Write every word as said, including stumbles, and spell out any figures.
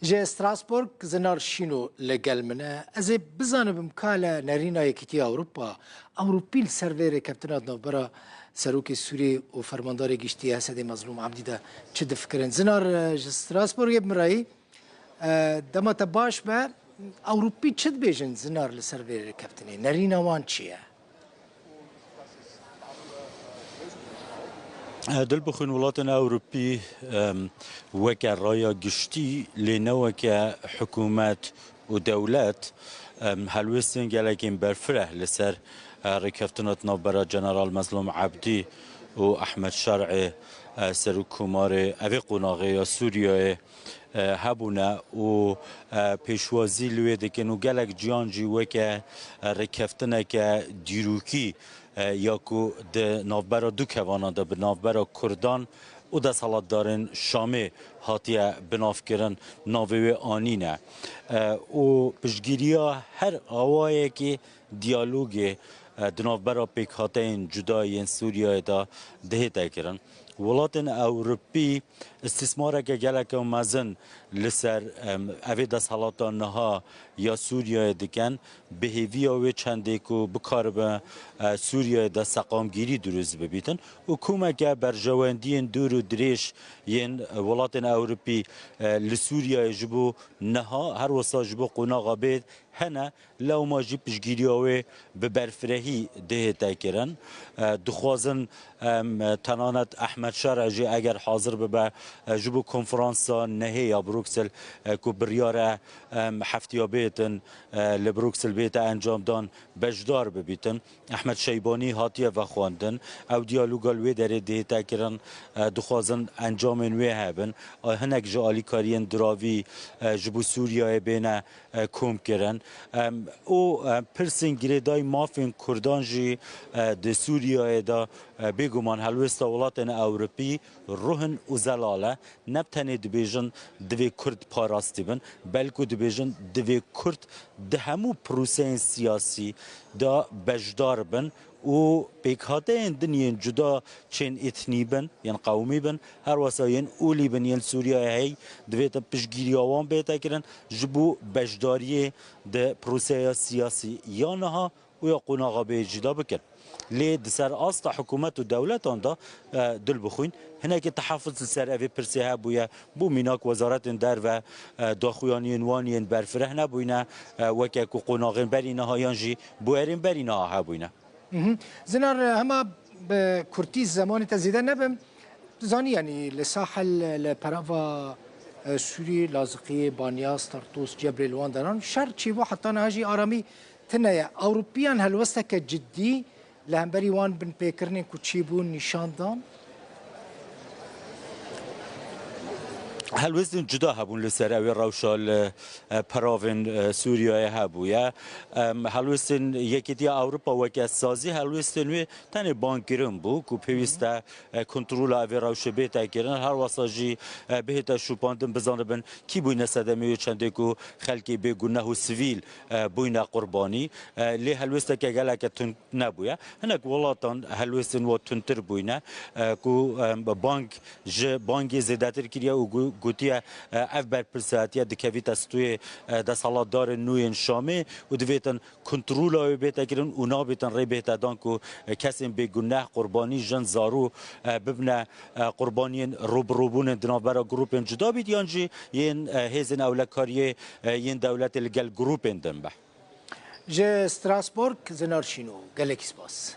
Ji Strasbourg Zinar Şîno li gel min e. Ez ê bizanibim ka li nerîna Yekîtiya Ewropa, Ewropî li ser vê rêkeftina di navbera Serokê Sûriyê û Fermandarê Giştî Esedê Mezlûm Ebdî de çi difikirin. Zinar, e, ji Strasbourgê bi min re yî. E, dema te baş be, Ewropî çi dibêjin Zinar li ser vê rêkeftinê? Nerîna wan çi ye? Dil bixwîn welatên Ewropî, em, weke raya giştî, lê ne weke hikûmet û dewlet, em, helwêstên gelekên berfireh li ser, e, rêkeftina di navbera General Mezlûm Ebdî û Ehmed Şer'ê, e, Serokkomarê evê qonaxê ya Sûriyeyê, e, hebûne û, e, pêşwazî li wê dikin û gelek ciyan jî weke, e, rêkeftineke dîrokî, e, ya ku di navbera du kevanan de, bi navbera Kurdan û desthilatdarên Şamê hatiye binavkirin, navê wê anîne. E, û piştgiriya her awayekî diyalogê, e, di navbera pêkhateyên cuda yên Sûriyeyê de dihête kirin. Welatên Ewropî îstîsmareke geleke mezin li ser, em, evê desthilata niha ya Sûriyeyê dikin, bi hêviya wê çendê ku bikaribe, e, Sûriyeyê de seqamgîrî dirust bibîtin û komeke berjewendiyên dûr û dirêj yên, e, welatên Ewropî, e, li Sûriyeyê ji bo niha, her wisa ji bo qonaxa bê hene, lewma jî piştgiriya wê bi berfirehî dihête kirin. E, dixwazin, em, tenanet Ehmed Şer'e jî eger hazir bibe, e, ji bo konferansa nehê ya Bruksel, e, ku biryar e, em, heftiya bêtin, e, li Bruksel bête encamdan, beşdar bibîtin. Ehmed Şeybanî hatiye vexwendin. Ew diyaloga li wê derê dihête kirin, e, dixwazin encamên wê hebin. E, hinek ji alîkariyên diravî, e, ji bo Sûriyeyê bêne, e, kom kirin. Em, û, e, pirsên girêdayî mafên Kurdan jî, e, di Sûriyeyê de, e, bêguman helwêsta welatên Ewropî ruhin û zelal e. Ne bi tenê dibêjin divê Kurd parastî bin, belkû dibêjin divê Kurd di hemû proseyên siyasî de beşdar bin û pêkhateyên din yên cuda çên etnî bin, yên qewmî bin, her wesa yên olî bin, yên Sûriyeyê hey, divêtin piştgiriya wan bête kirin, ji bo beşdariyê di proseya siyasî ya niha û ya qonaxa bê jî de bikin. Lê di ser asta hikûmet û dewletan de, e, dil bixwîn, hinekî tehafuz li ser evê pirsê hebûye. Bo mînak, wezaretên derve, e, daxuyaniyên wan yên berfireh nebûyne, e, weke ku qonaxên berî niha yan jî bûyerên berî niha hebûyne. Mhm. Zinar, hema bi kurtî zemanê te zêde nebim. Tu zanî, yanî li Sahel, li perava, e, Sûrî, Laziqiyê, Banyas, Tartus, Cebrê li wan deran şer çêbû, heta niha jî aramî tune ye. Ewropiyan helwesteke cidî li hemberî wan binpêkirinên ku çêbûn nîşan dan? Helwestên cuda hebûn li ser ew ê rewşa li, e, peravên, e, Sûriyeyê hebûye. Em, helwestên Yekîtiya Ewropa weke sazî helwestên wê tenê bangkirin bû ku pêwîst e, e, kontrola evê rewşê bête kirin. Her wesa jî, e, bihête şopandin, bizanibin kî bûyne sedemê wê çendê ku xelkê bêguneh û sivîl, e, bûyne qurbanî. E, lê helwesteke geleke tund nebûye. Hinek welatan helwestên wan tundtir bûyne, e, ku, e, bang ji bangê zêdetir kiriye û gu-, gotiye, e, ev berpirsiyatiye dikevîte stûyê, e, desthilatdarên nû yên Şamê û divêtin kontrola wê bête kirin û nabêtin rê bête dan ku, e, kesên bêguneh, qurbanî, jin, zarû, e, bibine, e, qurbaniyên rûbirûbûnên di navbera grûpên cuda bît yan jî yên, e, hêzên ewlekariyê, e, yên dewletê li gel grûpên din be. Ji Strasbourg, Zinar Şîno, gelekî spas.